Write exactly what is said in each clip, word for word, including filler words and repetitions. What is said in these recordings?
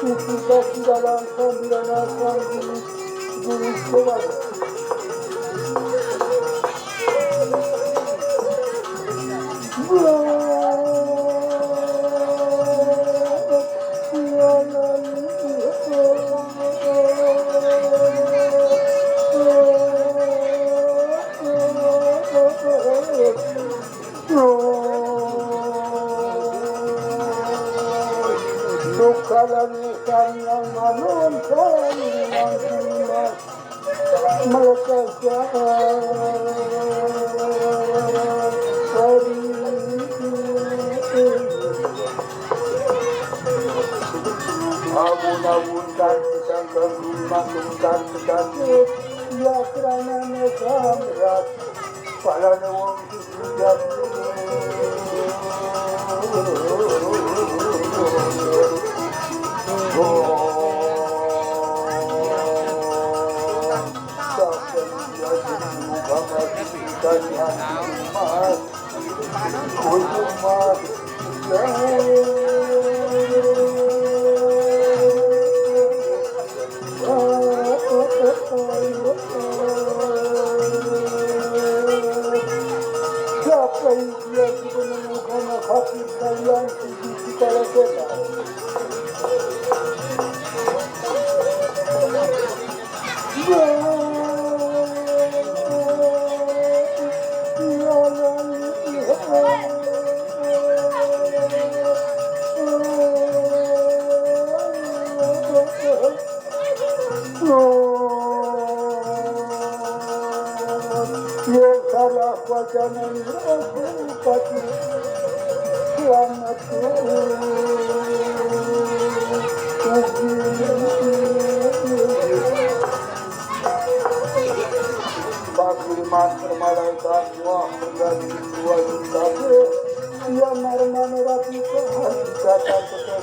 Sudah, sudah langsung diranakan di, di sekolah. Dukalan yang manuntan yang terima melekat. Abun-abun dan sedangkan rumah dan sedangkan ya kerana negara. Pala na wong sujud. Siapa yang dia menemukan hati kalian di sekolah kita? Yang salah wacana ini aku pati selamat. Pagiriman permalaikan wah menjadi dua juta. Yang marmana rapi Tuhan datang ke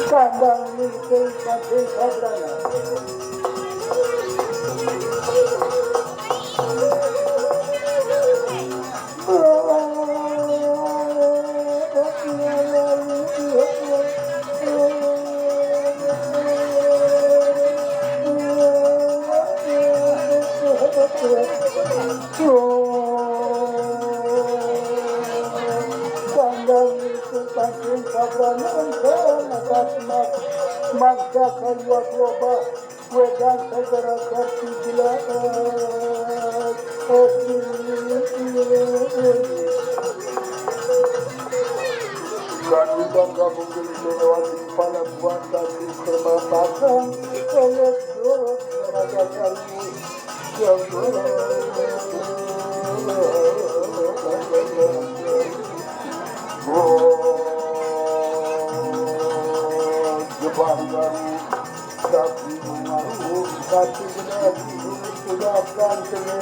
Kandang milik Desa Sabrana. Kandang itu tangking sabrana engkau nakas mak maksa kalua tuaba wedang segera kerti gila. Kami bangga mungkin melewati pala buat tadi kerma pasang oleh surat raja kami. Jepang baru, tapi mengaruh, tapi benar, sudah kan kena.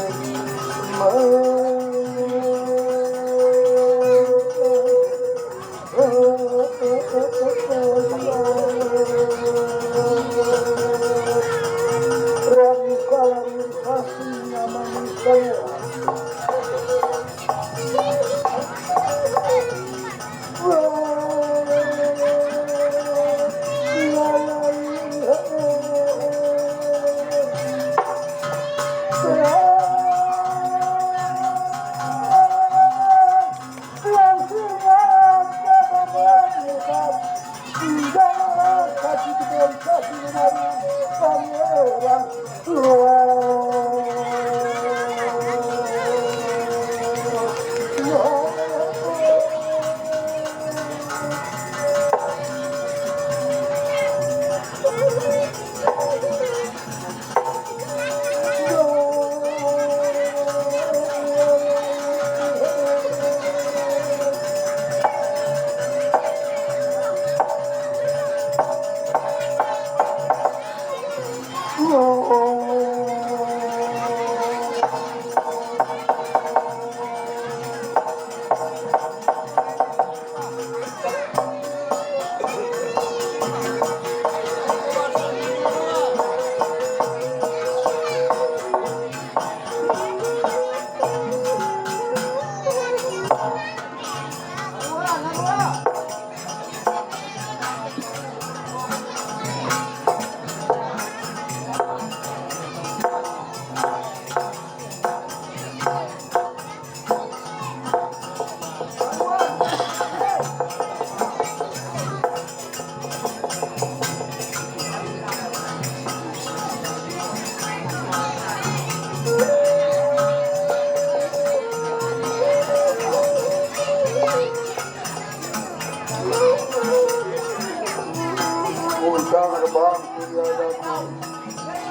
Sang Rebang Surya Datu,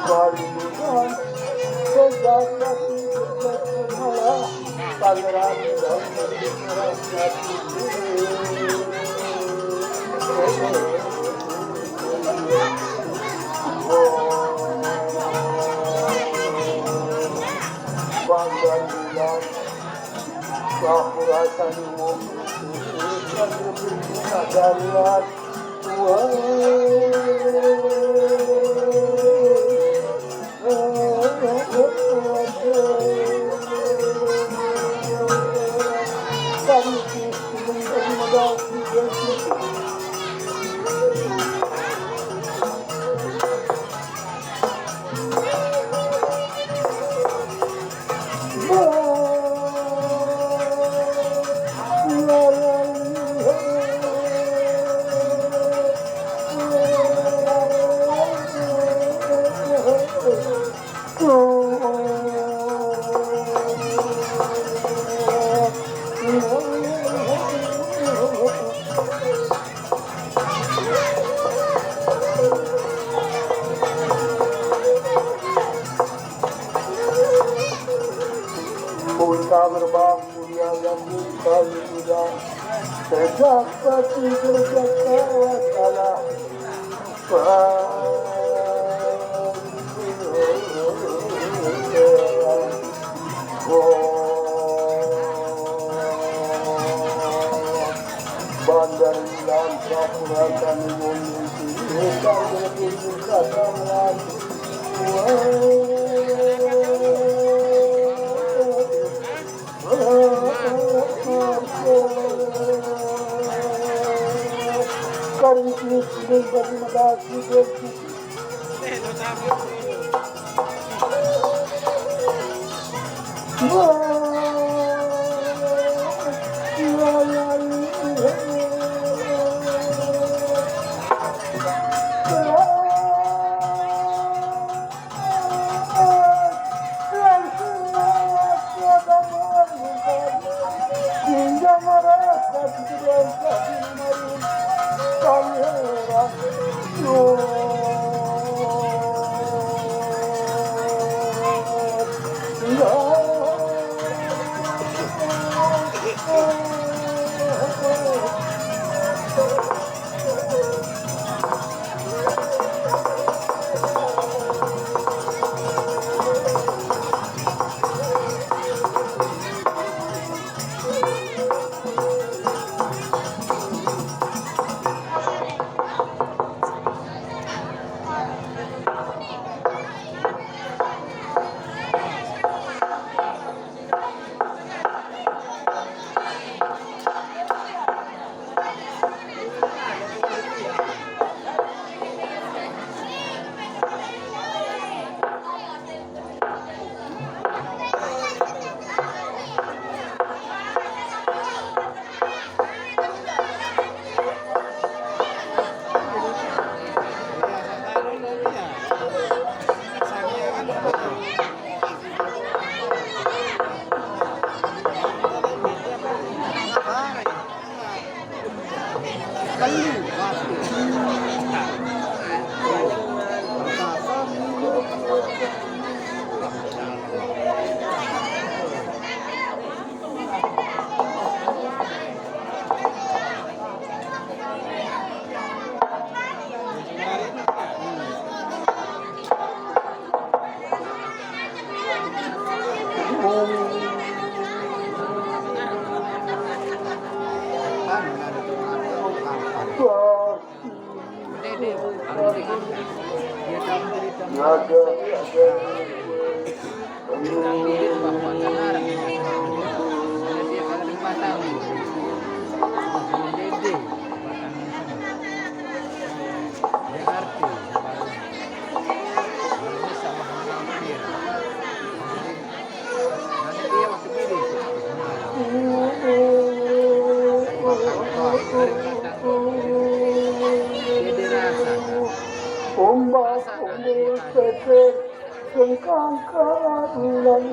Kalidutan, Sejak Datu, Sejak Malah, Tangerang, Bangga bilang, Kapura Saniwung, Sandra Bintang Darurat, Mulia Gerbang, mulia yang bukan sudah. Terdapat di gerbang Allah Ta'ala. Bandar Ilang Kapura Tanimung Mimpi Hutang Berpintu Kadangan. Kari Kristus bagi medasi. Ombak umbul tetek sengkang kadulan.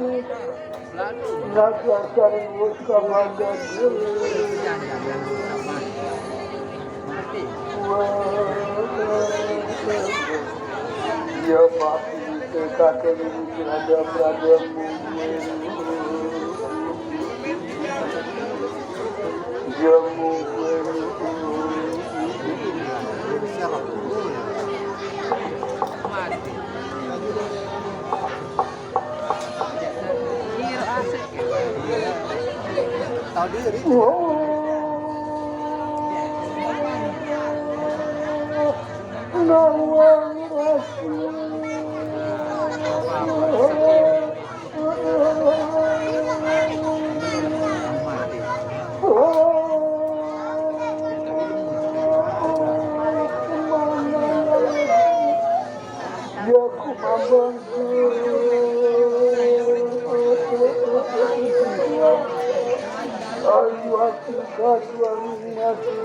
Naga sarius kamanda diri. Terhadap Raden Mungil. Dia Mungil. Tahu diri. Oh. Nawang Rasul. Ya kumambang. Ayu aku kajuang mati.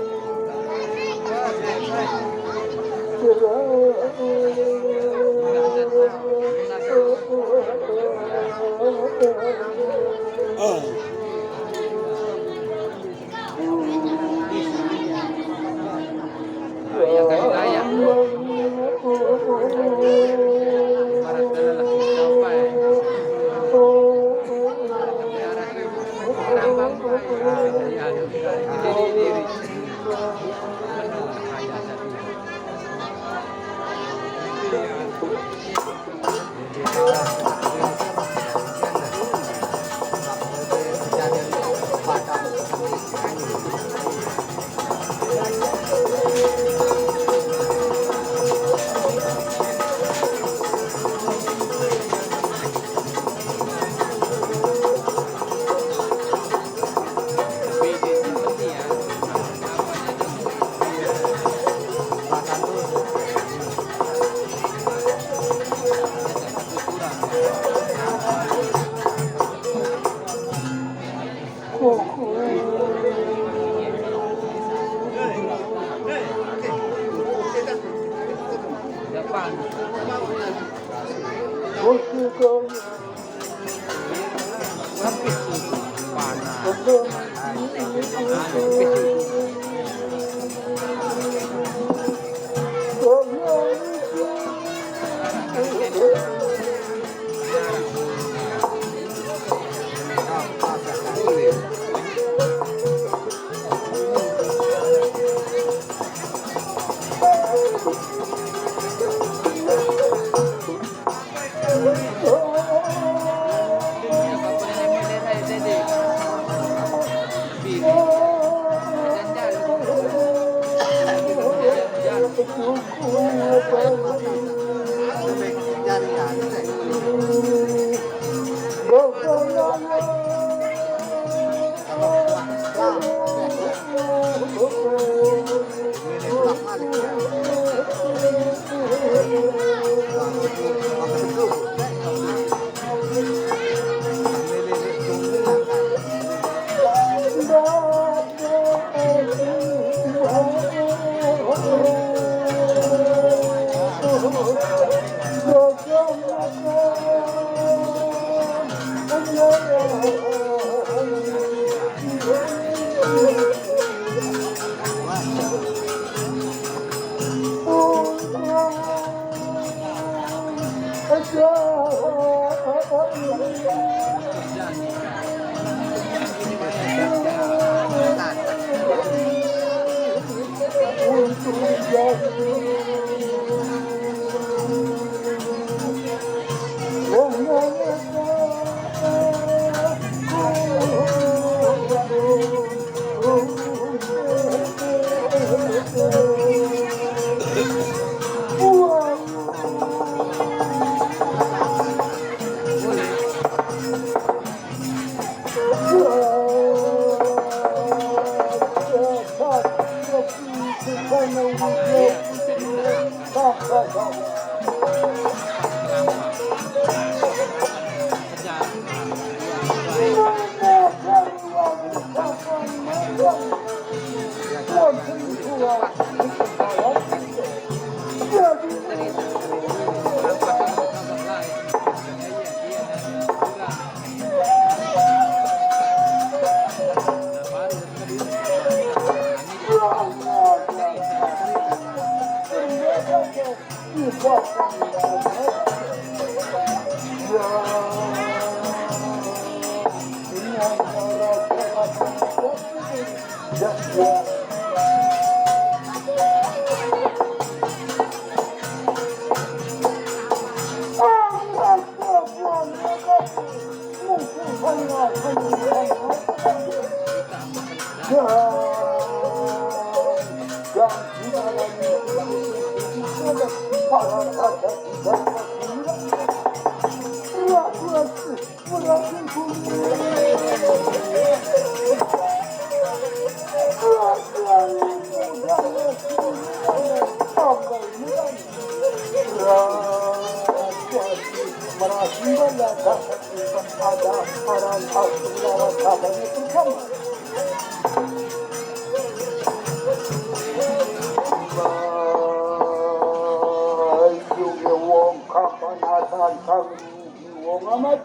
Wong kapanatan kang rugi wong amat.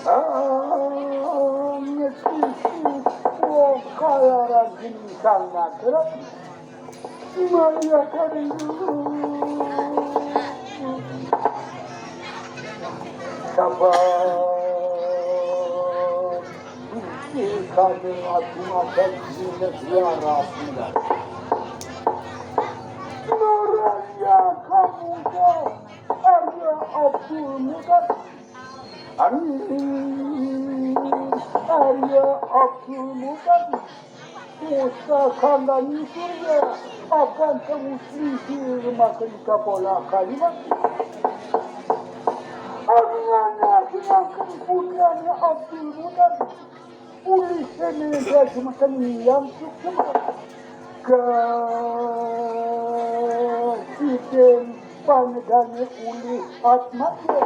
Ah, ngetisu wong kalaran ginisang nagara. Maya kaliru. Sabar. Gusti Kanjeng Agung Adat Dina Suara Sunda. Noraya Kamuda Arya Abdul Mutar. Amin. Arya Abdul Mutar. Usaha kandani surya akan kamu sisir makan kapola kalimat. Amin. Anak dengan putranya Abdul Mutar. Ulih sene jajemeken yang sukma. Kasiden panedane ulih atmaya.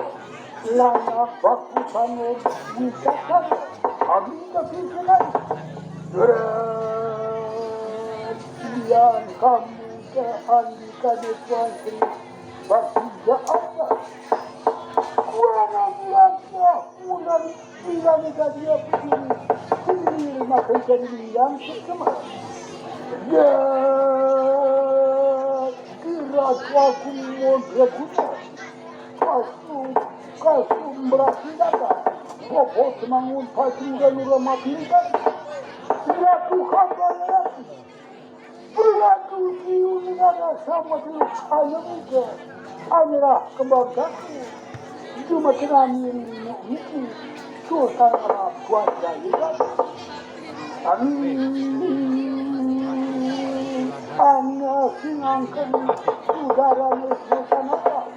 Lana baku sanggup wisata. Kami kepikiran. Bersian kamu ke andikane Tuan Sri. Bakti ya Allah. Kurang ajar. Ulan bilane gadia begini, sendiri makan jadi yang semar. Ya, kira aku mau berguna. Kasu, kasu berarti kata. Bobo semangun pasti udah nurut mati kan. Ya Tuhan, ya Tuhan. Berlaku di negara sama terus ayo muda. Anyerah kembang kaki. Cuma kena miri miri. Sultan Arab kuat dan hebat. Amin. Anga singangkan udara sultan apa?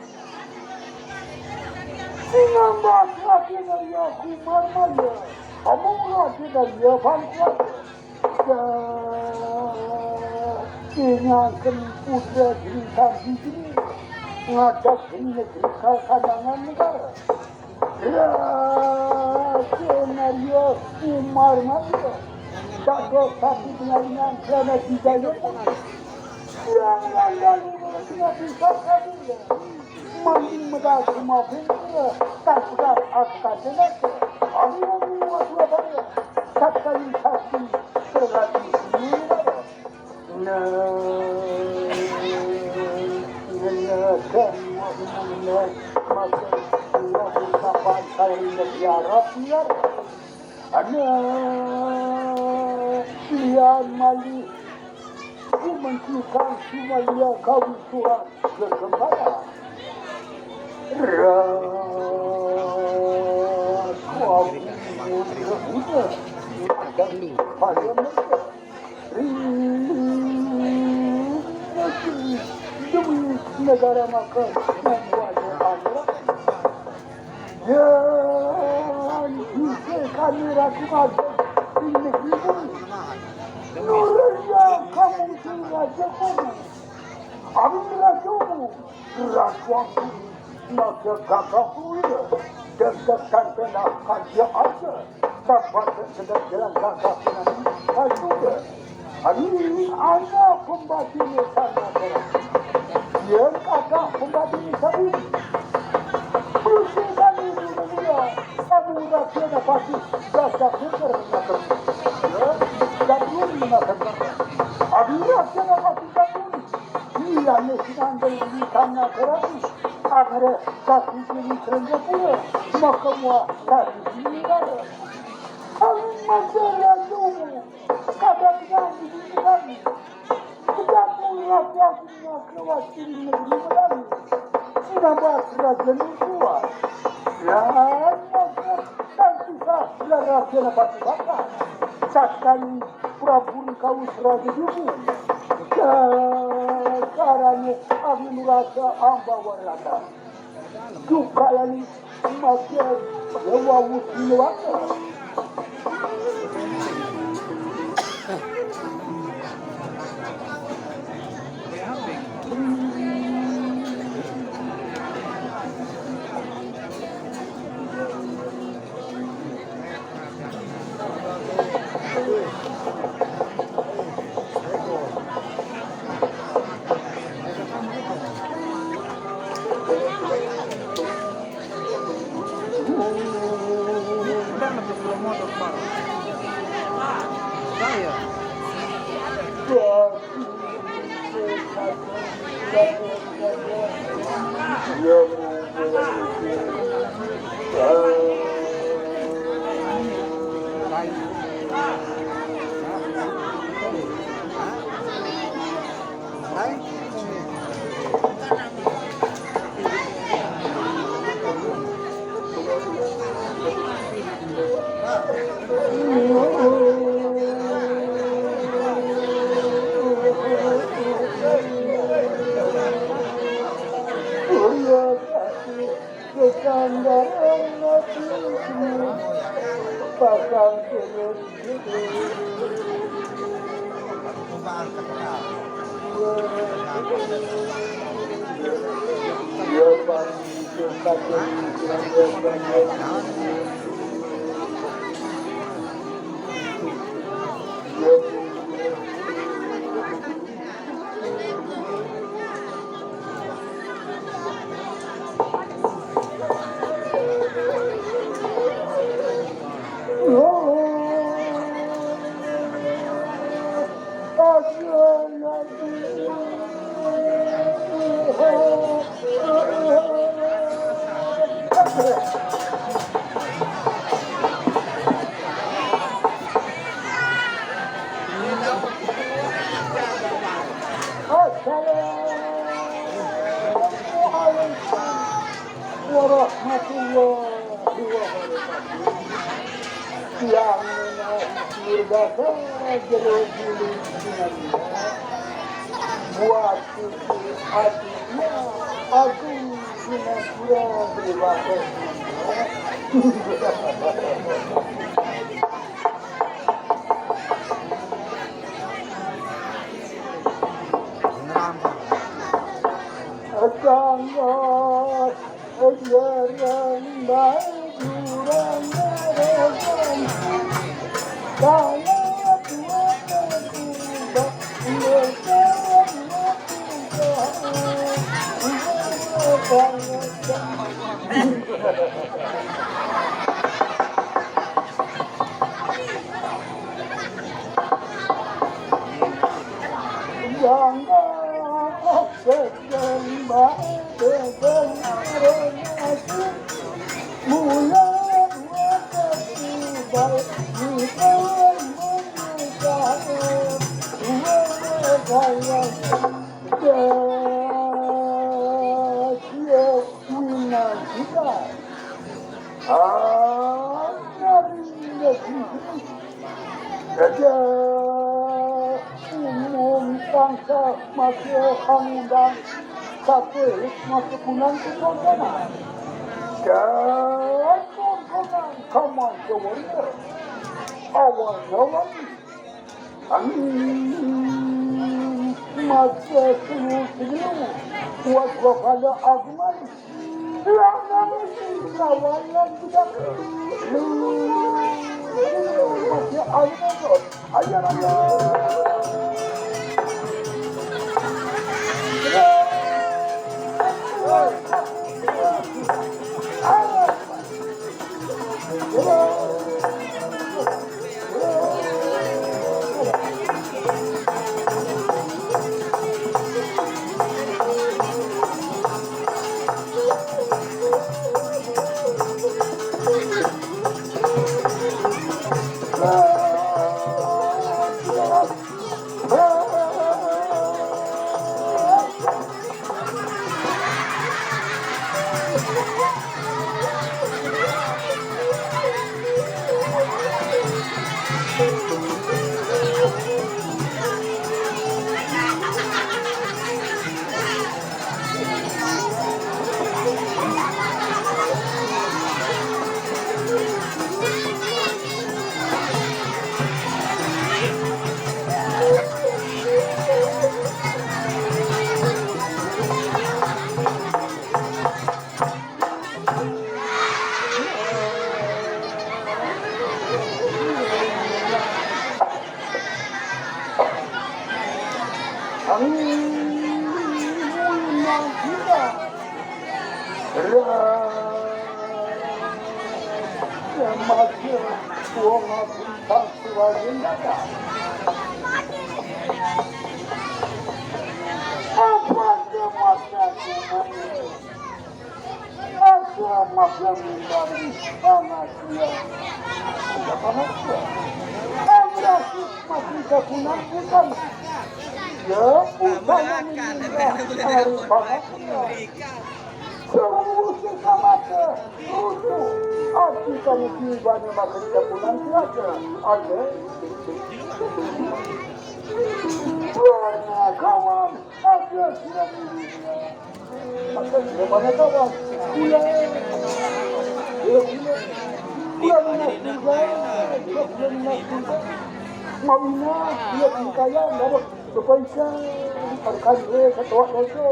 Singambak lagi dari aku marmaya. Kamu lagi dari bangkuan. Kenyangken putra Geni Sambi Geni ngadak Geni negeri kakandangan negara. Raden Arya Umar Maria dados satu pengalingan kerana dijaya. Yang nandani mengerti satu. Mandi medal semua benda, tak pegang aku tak jelas. Aku mau buat dua benda. Satu kali satu, berarti semua. Nah, nah, dan waktu masa dua puluh delapan tahun yang diharap, ya. Ada lian mali. Ku mencikan sumaya kawisuran kegembala. Ras kawisuran kegembala. Pada mereka. Demi negara maka membuatnya pangeran. Dan bisa kami rasakan di negeri ini. Nuraya kamu sehingga jagomu. Kami rajamu. Rajamu. Maka kakak pula. Dan tekan kena kaja aja. Bapak sedang jalan kakak dengan kajuda. Amin. Anak pembatin sana terang. Yang kakak pembatin sabun. Bersih kami dunia. Kamu rakyat pasti gajah bener. Ya, jadul mengatakan. Amin. Rakyat pasti jadul. Nilai sinandel di sana terang. Agar tak izin kerja pula, maka mua tak izin negara. Aku macam raja, kadang yang izin kami. Kita pun raja punya kewakil negeri kami. Sinabas raja ni kuat. Ya, maka tak susah lara kena batu bakar. Takkan Prabu kau raja dulu. Caranya aku merasa amba warata. Juga lalu makin lewa wusi lewaka. Assalamualaikum warahmatullahi wabarakatuh. Yang menaiki dasar jero bulu sinarya. Buat sisi hatinya aku sinapura dewasa. Tangga jarang baik kurang ngeregang. Kalau tua tertiba, ngeregang mati. Raja umum tangsa masih pangundang, tapi masih kunang kekondangan. Dan kekondangan kamar keluarga. Awal-awal. Amin. Masih senyum-senyum. Buat gua pada agungan. Maksud wong abdi kang suwayun datang. Apa ada maksud ada maksud mimbar panas ya. Panas ya. Amra masih kakunan bukan. Ya, bukan mimbar hari panas ya. Seluruh sesama rusuh. Hati kamu tiba ni maka kita pulang saja. Ada. Buana kawan, ada sudah dirinya. Maka dia mana kawan? Pulang. Dia pulang. Pulang, pulang, pulang, pulang. Mawina, dia percaya, nggak ada. Kepolisian, perkara, ketua dojo.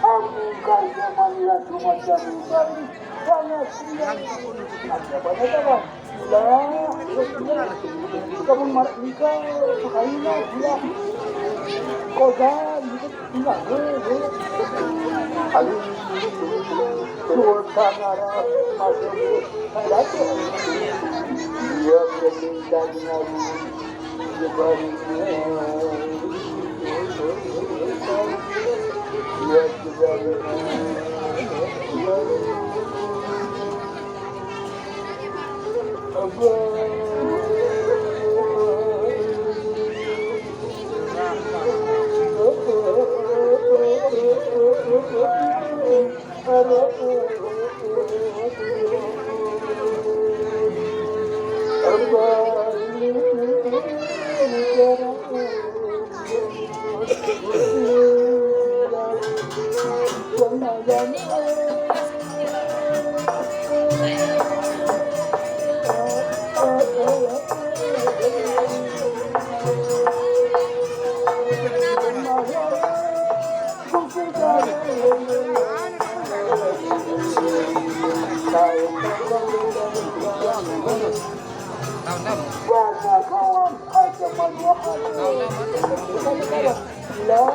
Aku kaya mania cuma jam bari panas dia. Ada banyak apa? Lah, kamu marah nikah, kayu lah, dia. Kodan, gitu, enggak, gue, gue. Aduh, gue sangat masuk, saya jatuh. Dia berani dan nyaru. Banyak kawan aja majuan. Lah,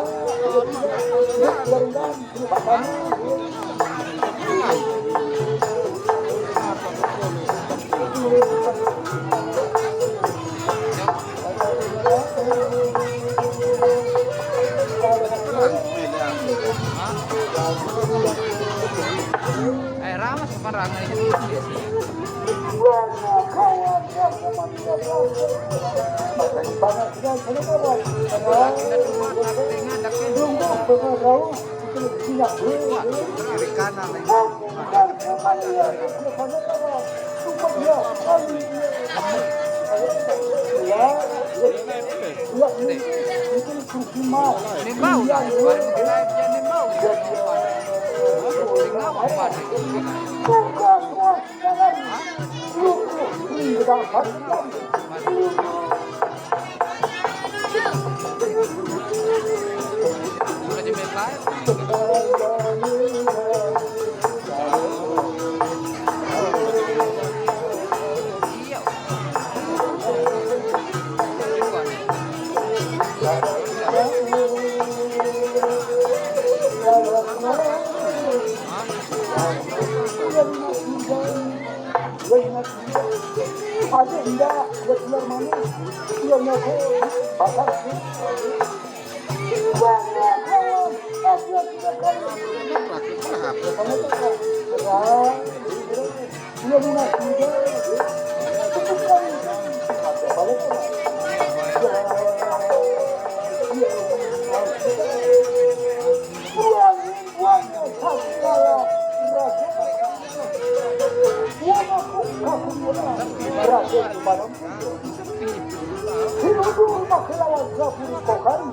Eh, ramas apa rangai ini? Kiri kanan lagi. Ini bau lah, kemarin kita lihat ini bau. Ini bau apa? Ada indah, ada telur manis. Iya, iya, pasang. Wah, ya, kawan. Aku yang sudah kawan. Kamu tuh, Kak. Iya, lunas juga. Cukup kali. Ada balik, Kak. Iya, iya. Wah, wah, ya, satu, ya. Iya, aku, aku, aku, aku. Hidup makin lawan Rabu Kokari.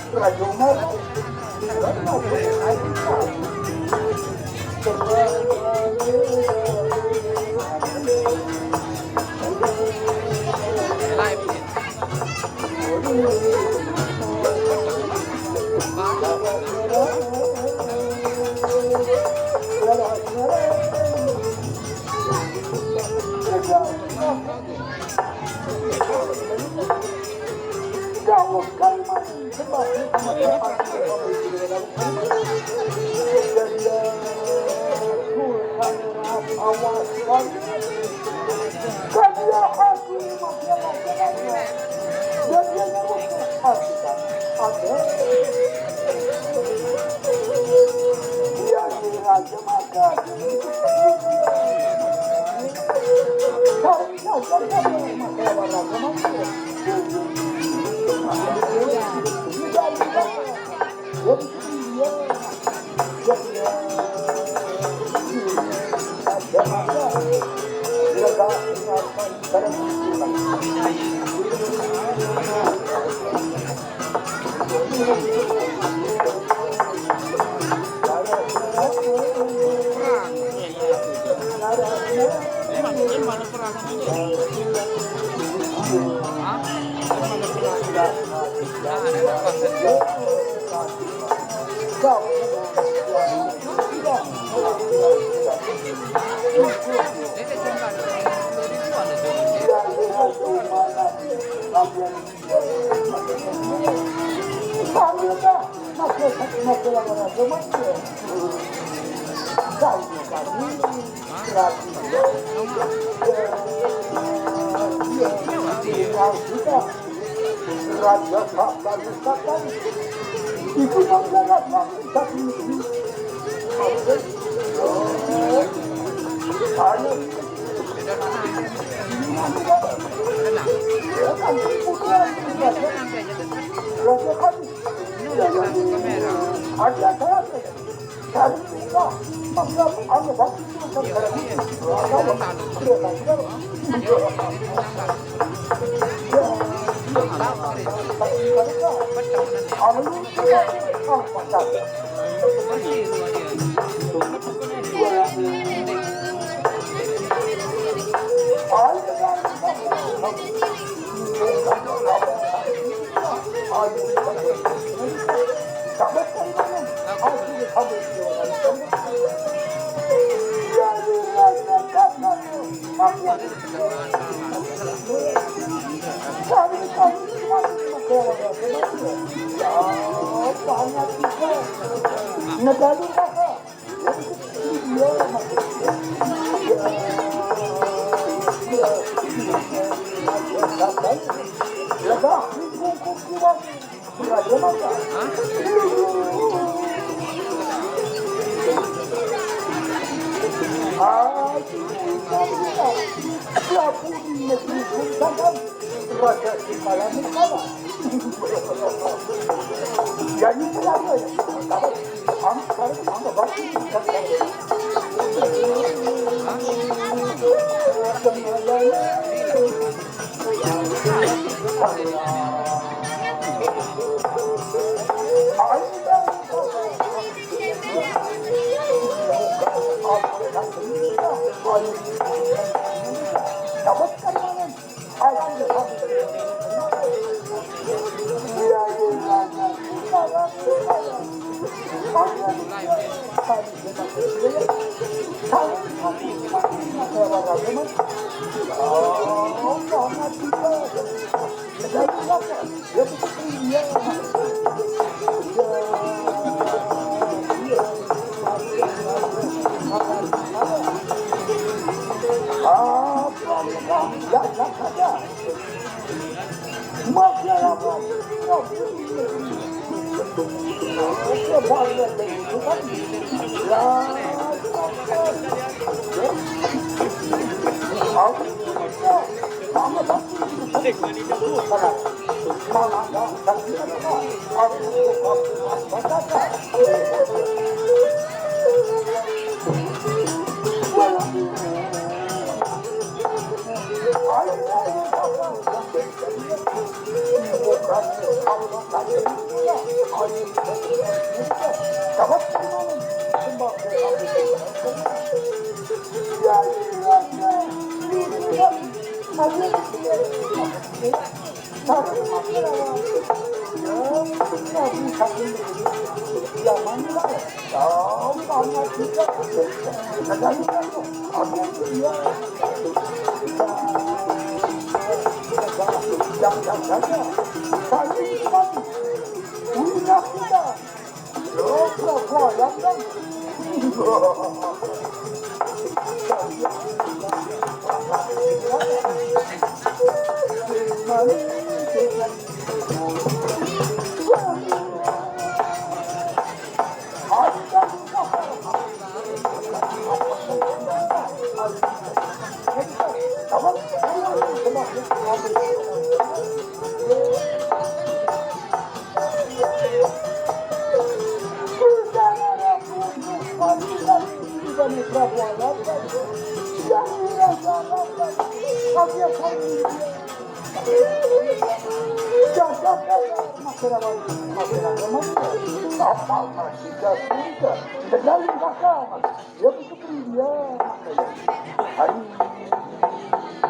Raja Umar. Live.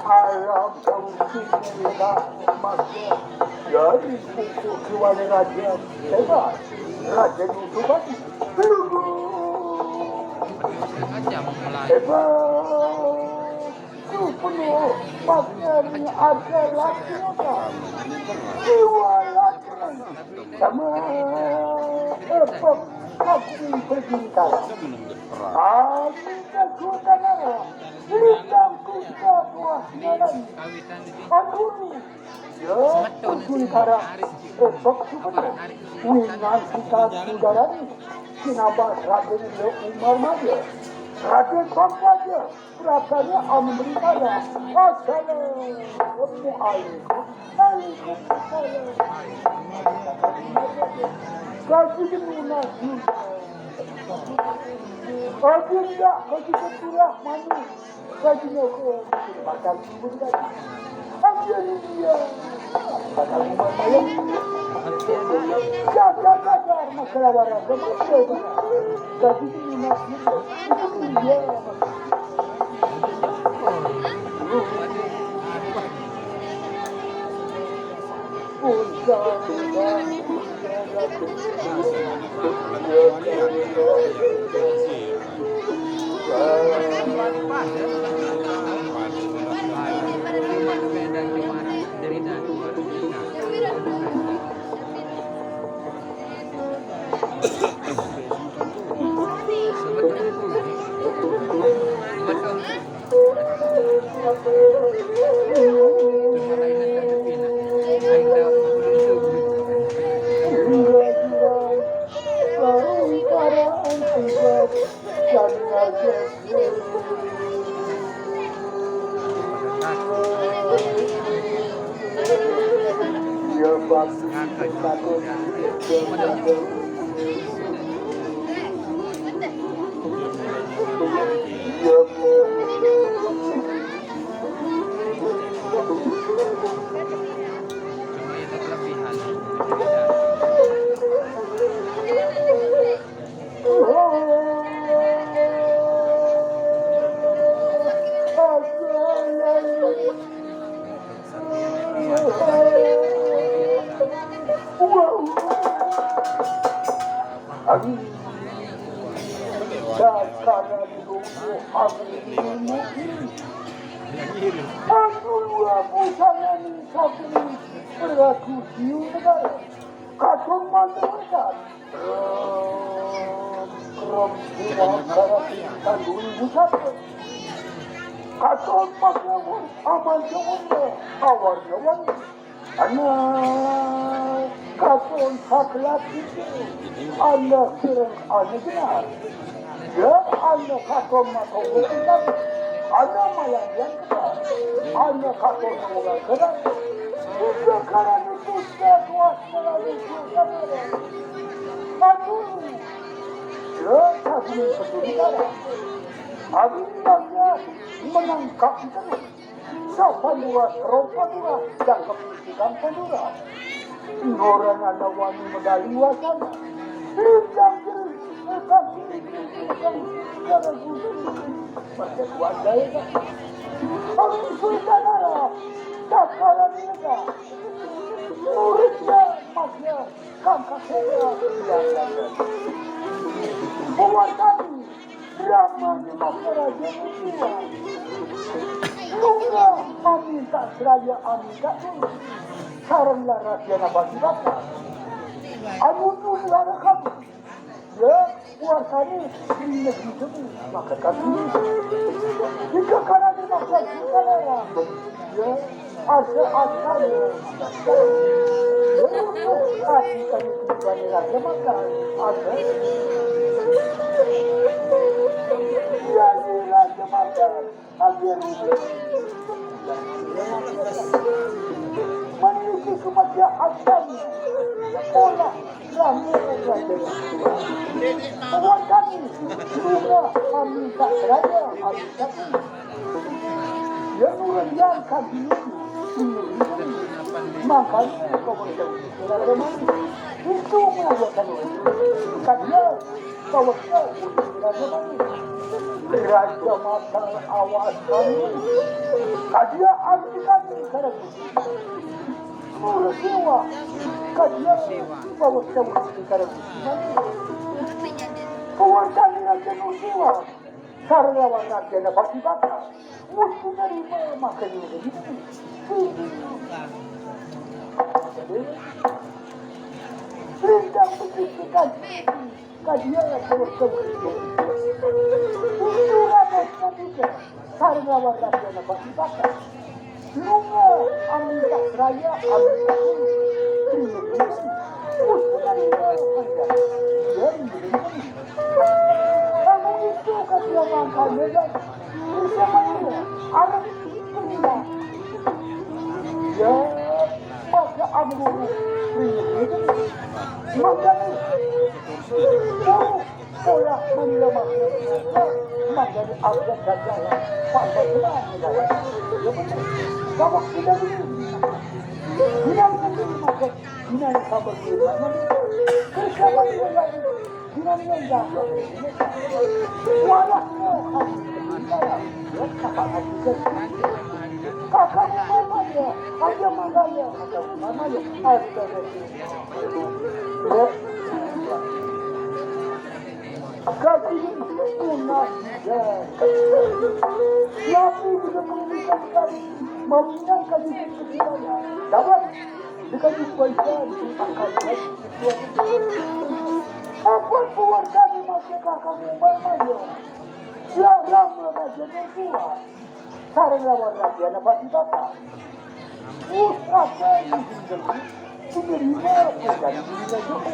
Alam daun sini tak masuk dari pupuk keluarga raja. Hebat. Raja Yusuf Hadi. Peluru. Hebat. Itu penuh. Maknanya ada laki muda. Jiwa laki. Sama efek kaki berjingkar. Aku jago tanah. Hitam kuda buah jalan. Aku ya, Kuntara, Rebek Subener, Wingan Sita Sudarani, Sinambah Raden Le Umar Maja, Raden Bangkaja, Raden Amritaya. Assalamualaikum. Waalaikumsalam. Kaji Luna Juna. Kaji Nda, Kaji Keturah Manu. Kaji Noko, Batang Kubun Kaji. Kaji India. Batang Kubun Malam. Jaga, jaga, masalah barang. Kaji Luna Juna. Itu dia. Kadung mantan. Rom, rom, buah, karati, tanduy, busa. Katon pakai aman jawabnya. Awarnya wangi. Anak katon sakelat itu. Anak kirang, anak benar. Ya, anak katon matong bukan. Anak malam yang benar. Anak katon orang benar. Bukan karena itu saya kuat melalui susah. Aduh. Ya, tapi peduli darah. Aku hanya menangkap terus. Sapanduras, rompaduras, jangkep tukang panduras. Orang ada wani medali wasana. Bintang diri, bintang diri, bintang diri, bintang diri. Macam tuan saya kan. Orang Sultan Arab, tak kalah mereka. Muridnya, maknya, kakak saya. Buat kami. Rama ni makaraja mulia. Lungga maminta seraya aminta dulu. Sarang lara tiana bagi bakar. Anu tu lara kamu. Ya, kuasani ini gitu. Maka kami. Jika karena makaraja mulia. Ya. Asa, asa, ya. Asa, asa, asa, asa. Ya, ya, ya, ya. Raja Adam, olah rame raja. Kawan kami, bunga kami tak raya, kami tak. Ya, nurun yang kami. Makanya kau berjauh. Itu mengajarkan kami. Raja Matan, awas kami. Kadia anti kami sekarang. Nur Siwa. Kadia bawa kami sekarang. Kawan kami Raja Nur Siwa. Sarlawan Raja Nabati Baka. Mesti nerima makan ini. Rindang begitu kan. Kadia terus terus. Itu rakyatnya juga. Sarlawan rakyatnya pasti bakal. Lunga, aminta seraya, aminta. Terima kasih. Terus sekali. Kamu itu kadia makanya, kan? Bisa mana? Anak itu. Ya, maka amru. Maka pola menyelamah. Maka di abjad dan jalan. Pada jalan. Kamu tidak ini. Bilang ini maka. Bilang kamu ini. Kerja. Walah, kakak mamanya, aja mamanya, kakak mamanya, astaga. Kaki tunas, ya. Nabi bisa memberikan kami, memberikan kami kecintaan. Dapat Dikasih baca, dipakaikan sesuatu. Apa keluarga di masyarakat kamu mamanya? Siapa raja tertua? Sarang lawan raja na pasti kata. Pusaka ini sendiri. Sendiri apa? Bukan dirinya juga.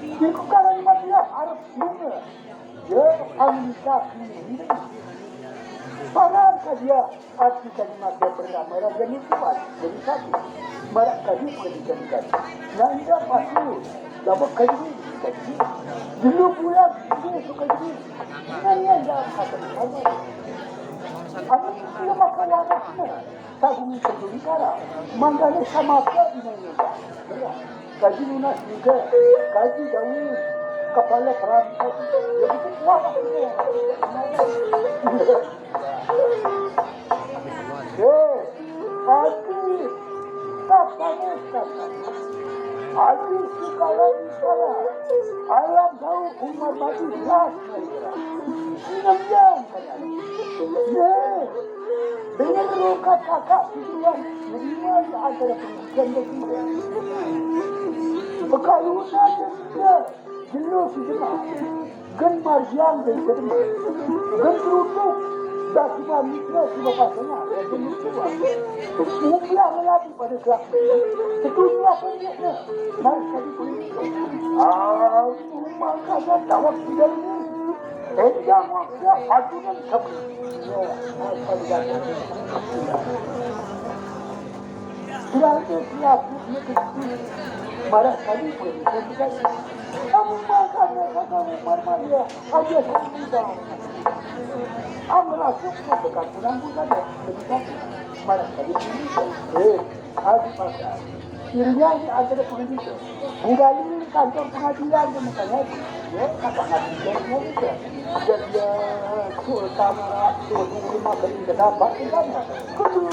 Di kekaran mati harus bunga. Ya, Amerika ini. Para kerja arti kalimat yang pertama raja ni kuat. Jadi satu. Marak kali pendidikan. Nanda pasu. Dapat kali ini. Dulu pulang. Dia suka jadi. Nanya dah kata sama. Amerika makan warahnya. Tahu ni sendiri kara. Manggala sama apa ini. Kaji lunas juga. Kaji daun. Kepala perang. Ya, betul. Wah. Eh, Haji. Tak panas, tak panas. Haji sekarang salah. Ayam tahu Umar Badi. Las. Senang jam. Ya. Dengan rokat kakak tujuan menerima di antara pendidikan dan tidak. Pekalunan dan tidak jenuh sejenak. Gen marjang dan sejenak. Gen teruntuk dan cuma mitra cuma pasangan. Dan jenuh tua. Mulia melati pada kelak. Setuju apa niatnya. Mari kami politik. Ah, makanya tawak tidak ini. Enggak, maksudnya ajunan kamu. Ya, apa tidak? Berarti siap, dia kecil. Marah kali pun, dia tidak. Kamu makan, ya, kamu marmar, ya. Aja saya minta. Kamu langsung ke dekat pulang pun ada. Jadi, marah kali pun, eh. Adi Pasar. Irinya ini antara pengajian. Budaya ini kantor pengadilan dan makanya ya, kata ngaji dan itu. Jadi ya, Sultan Arab, Sultan Lima Beri Kedampak di sana. Kudu.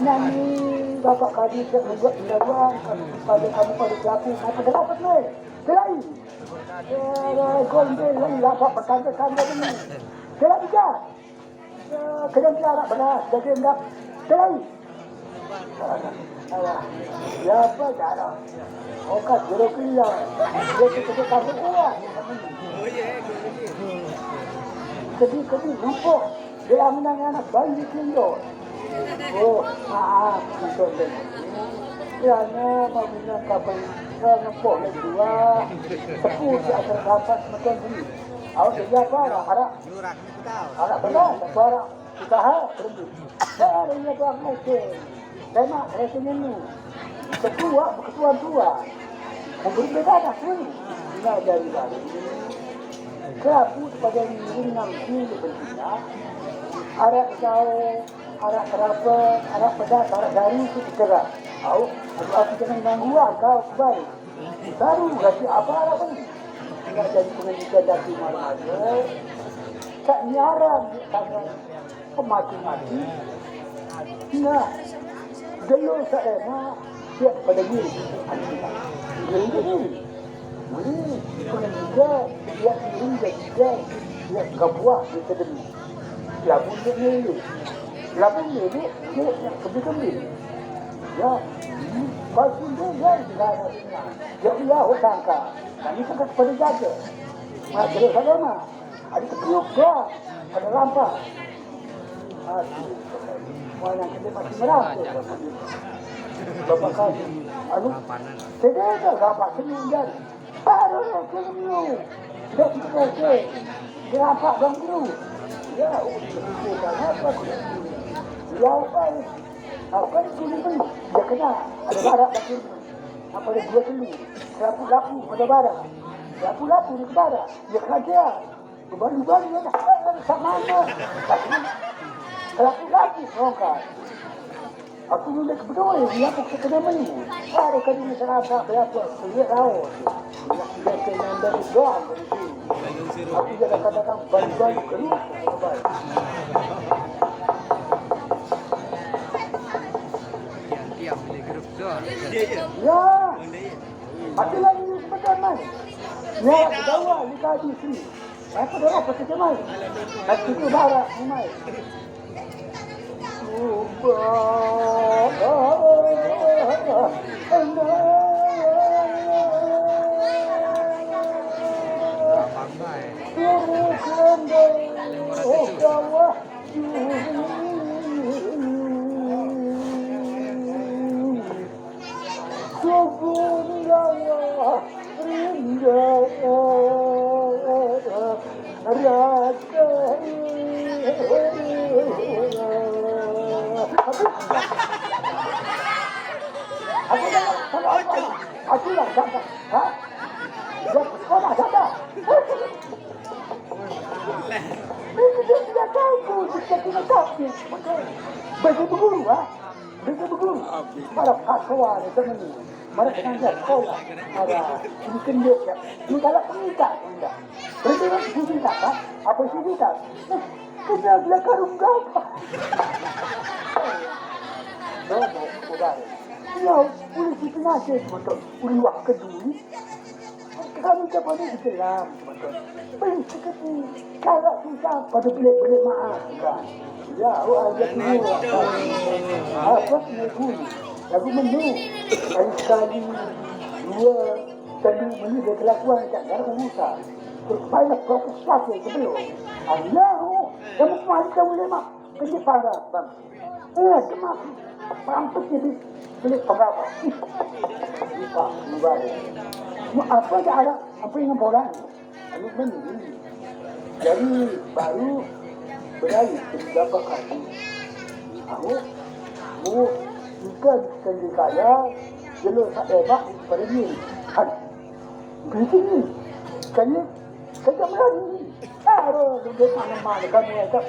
Nani bapak kadi cek juga dilawan pada kamu pada pelaku kata dapat ni. Selain gondel lagi lapar bertanda-tanda ni. Selain juga. Kena dia arak beras, jadi enggak terlalu. Ya apa cara? Okat jero keliau. Dia tu kena kasih uang. Kedi-kedi lupa. Dia menang anak bayi di Indo. Oh, maaf, Tuan. Kerana mau guna kapan kau ngepoh lagi dua. Tepuk di atas rapat macam ni. Awak jadi apa? Harap, harap benar, apa harap? Usaha berhenti. Saya ada yang buat macam. Saya nak rasanya ni. Ketua, ketua tua. Memberi beda dah tu. Nah, dari baru. Kerapu pada diri nanti pentingnya. Arak kau, arak kerapa, arak pedas, arak dari itu terserah. Au, aku, aku jangan ganggu lah kau, baik. Baru kasi apa arak ni? Nak jadi pengajian datu malam aja. Tak nyaram, tak pemati-mati. Nah, dulu saya nak dia pada diri. Diri diri. Boleh, boleh juga dia diri dan juga dia gabuah di kedemi. Lamun dia milik. Lamun milik, dia nak kebeli-kebeli. Ya, hmm, pasti dia dia juga nak dengar. Dia ia sangka. Kami sangka kepada jaga. Nah, terus saya mah. Ada kepiuk doang. Ada lampa. Aduh. Mana kita masih merasa. Bapak kami. Anu. Tidak ada bapak sendiri. Baru kami. Tidak kita. Kenapa ganggu? Ya, udah. Apa? Ya, apa? Apa itu? Dia kena. Ada barak lagi. Apa ada dua telu? Lapu-lapu pada barak. Lapu-lapu di barak. Dia kerja. Baru-baru dia dah sama mana. Lapu-lapu rongkat. Aku ni dah kebetulan dia aku kena menu. Ada kali ni saya rasa berapa. Dia tahu. Dia kena ambil doang. Aku dah katakan baru-baru keluar. Diam-diam beli grup doang. Ya. Ada lagi sebentar, Mai. Ya, Jawa, ni tadi sini. Apa dah apa kita, Mai? Tapi tu barat, Mai. Aku dah, aku dah, aku dah, aku dah. Ha? Dia sekolah dah, dah. Itu dia tidak tahu, dia tidak tahu. Bagi berguru, ha? Bagi berguru. Para pakwa ni, teman ni. Mereka yang dia sekolah. Ada, ini kenduk ya. Ini kalau pengikat, enggak. Berarti kan sisi tak, ha? Apa sisi tak? Kena bela karung gabah. Dobo, saudara. Ya, boleh kita nasib, betul. Boleh wak kedui. Kami tak boleh Islam, betul. Boleh kita ni. Kalau susah, pada boleh, boleh maaf, kan? Ya, awak ada tu. Apa kena guru? Lagu menu. Dari sekali, dua, telu, menu dia kelakuan tak ada urusan. Terus banyak protes kafir sebelum. Allah, kamu kemarin kamu lemah. Kerja parah, bang. Eh, cuma pampus jadi beli pengawa. Lupa, lupa. Mau apa aja ada, apa yang bola? Lalu beli. Jadi baru beralih ke beberapa kali. Aku, aku, jika kerja saya, jelas tak hebat pada dia. Kan? Begitu ni. Kerja, kerja berani. Taruh duduk mana-mana kamu aja.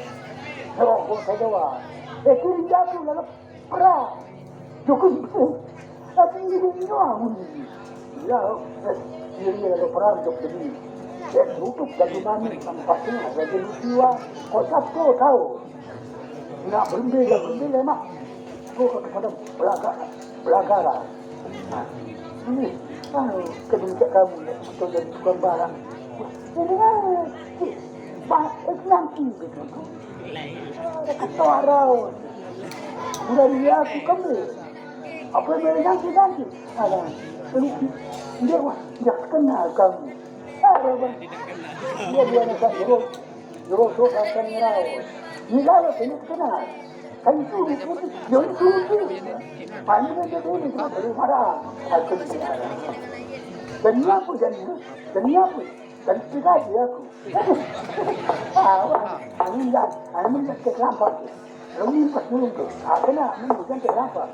Rokok saya doang. Eh, kiri jatuh dalam perang. Cukup itu. Tapi ini doang. Ya, eh, kiri ada perang untuk beli. Eh, tutup dari mana? Tampaknya ada di luar. Kau satu tahu. Nak berhenti, dah berhenti lemak. Kau kepada belakang, belakang. Ini, ah, kebencak kamu ya, atau jadi tukang barang. Ini kan, eh, nanti gitu. Ada ketua raut. Udah dia aku kembali. Apa yang nanti nanti? Ada. Ini dia wah, dia kenal kamu. Ada apa? Dia dia nak kat jeruk. Jeruk tu akan merau. Ni kalau kena kenal. Kan itu dia pun dia itu tu. Hanya dia tu ni semua baru marah. Aku ni. Dan ni apa dan ni? Dan ni apa? Dan tu lagi aku. Ah, wah. Angin dah, angin dah terlambat. Lalu ni pas dulu tu. Ah, kena angin hujan terlambat.